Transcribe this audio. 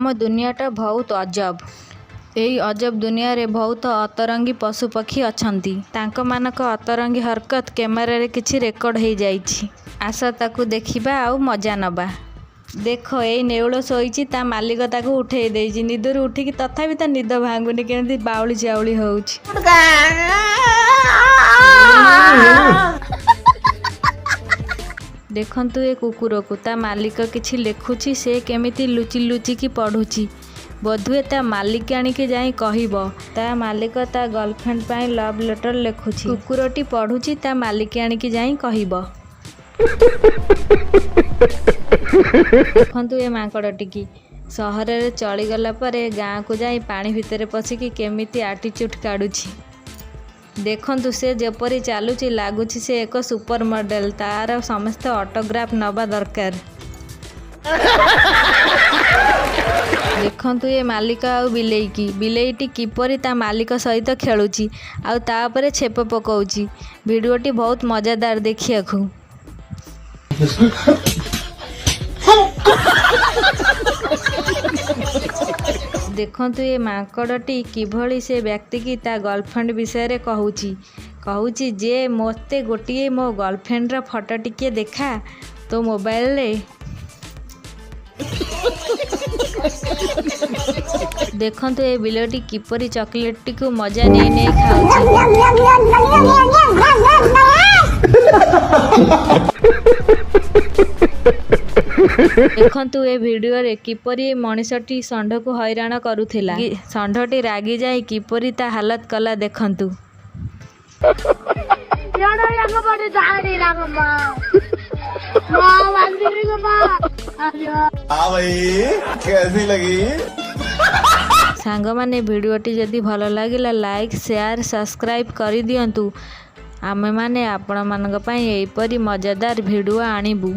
ଆମ ଦୁନିଆଟା ବହୁତ ଅଜବ। ଏଇ ଅଜବ ଦୁନିଆରେ ବହୁତ ଅତରଙ୍ଗୀ ପଶୁପକ୍ଷୀ ଅଛନ୍ତି। ତାଙ୍କମାନଙ୍କ ଅତରଙ୍ଗୀ ହରକତ କ୍ୟାମେରାରେ କିଛି ରେକର୍ଡ ହେଇଯାଇଛି। ଆସ ତାକୁ ଦେଖିବା ଆଉ ମଜା ନବା। ଦେଖ, ଏଇ ନେଉଳ ଶୋଇଛି, ତା ମାଲିକ ତାକୁ ଉଠେଇ ଦେଇଛି ନିଦରୁ। ଉଠିକି ତଥାପି ତା ନିଦ ଭାଙ୍ଗୁନି, କେମିତି ବାଉଳି ଚାଉଳି ହଉଛି। ଦେଖନ୍ତୁ ଏ କୁକୁରକୁ, ତା ମାଲିକ କିଛି ଲେଖୁଛି, ସେ କେମିତି ଲୁଚି ଲୁଚିକି ପଢ଼ୁଛି। ବୋଧହୁଏ ତା ମାଲିକାଣୀକି ଯାଇ କହିବ। ତା ମାଲିକ ତା ଗର୍ଲଫ୍ରେଣ୍ଡ ପାଇଁ ଲଭ୍ ଲେଟର ଲେଖୁଛି, କୁକୁରଟି ପଢ଼ୁଛି, ତା ମାଲିକାଣୀକି ଯାଇ କହିବ। ଦେଖନ୍ତୁ ଏ ମାଙ୍କଡ଼ଟିକି, ସହରରେ ଚଳିଗଲା ପରେ ଗାଁକୁ ଯାଇ ପାଣି ଭିତରେ ପଶିକି କେମିତି ଆଟିଚ୍ୟୁଡ୍ କାଢ଼ୁଛି। ଦେଖନ୍ତୁ, ସେ ଯେପରି ଚାଲୁଛି, ଲାଗୁଛି ସେ ଏକ ସୁପର ମଡେଲ। ତାର ସମସ୍ତେ ଅଟୋଗ୍ରାଫ ନେବା ଦରକାର। ଦେଖନ୍ତୁ ଏ ମାଲିକ ଆଉ ବିଲେଇକି, ବିଲେଇଟି କିପରି ତା ମାଲିକ ସହିତ ଖେଳୁଛି ଆଉ ତା ଉପରେ ଛେପ ପକଉଛି। ଭିଡ଼ିଓଟି ବହୁତ ମଜାଦାର ଦେଖିବାକୁ। ଦେଖନ୍ତୁ ଏ ମାଙ୍କଡ଼ଟି କିଭଳି ସେ ବ୍ୟକ୍ତିକି ତା ଗର୍ଲଫ୍ରେଣ୍ଡ ବିଷୟରେ କହୁଛି। କହୁଛି ଯେ ମୋତେ ଗୋଟିଏ ମୋ ଗର୍ଲଫ୍ରେଣ୍ଡର ଫଟୋ ଟିକିଏ ଦେଖା ତୋ ମୋବାଇଲରେ। ଦେଖନ୍ତୁ ଏ ବିଲେଇଟି କିପରି ଚକୋଲେଟଟିକୁ ମଜା ନେଇ ନେଇ ଖାଉଛି। ଦେଖନ୍ତୁ ଏ ଭିଡ଼ିଓରେ କିପରି ଏ ମଣିଷଟି ଷଣ୍ଢକୁ ହଇରାଣ କରୁଥିଲା। ଷଣ୍ଢଟି ରାଗି ଯାଇ କିପରି ତା ହାଲତ କଲା ଦେଖନ୍ତୁ। ஏடா எங்க போட்டு சாகடிக்கிறாங்கம்மா? மா வந்துருங்கம்மா. ஐயோ. हाँ भाई, कैसी लगी? ସାଙ୍ଗମାନେ, ଭିଡ଼ିଓଟି ଯଦି ଭଲ ଲାଗିଲା, ଲାଇକ୍, ସେୟାର, ସବସ୍କ୍ରାଇବ୍ କରିଦିଅନ୍ତୁ। ଆମେମାନେ ଆପଣମାନଙ୍କ ପାଇଁ ଏହିପରି ମଜାଦାର ଭିଡ଼ିଓ ଆଣିବୁ।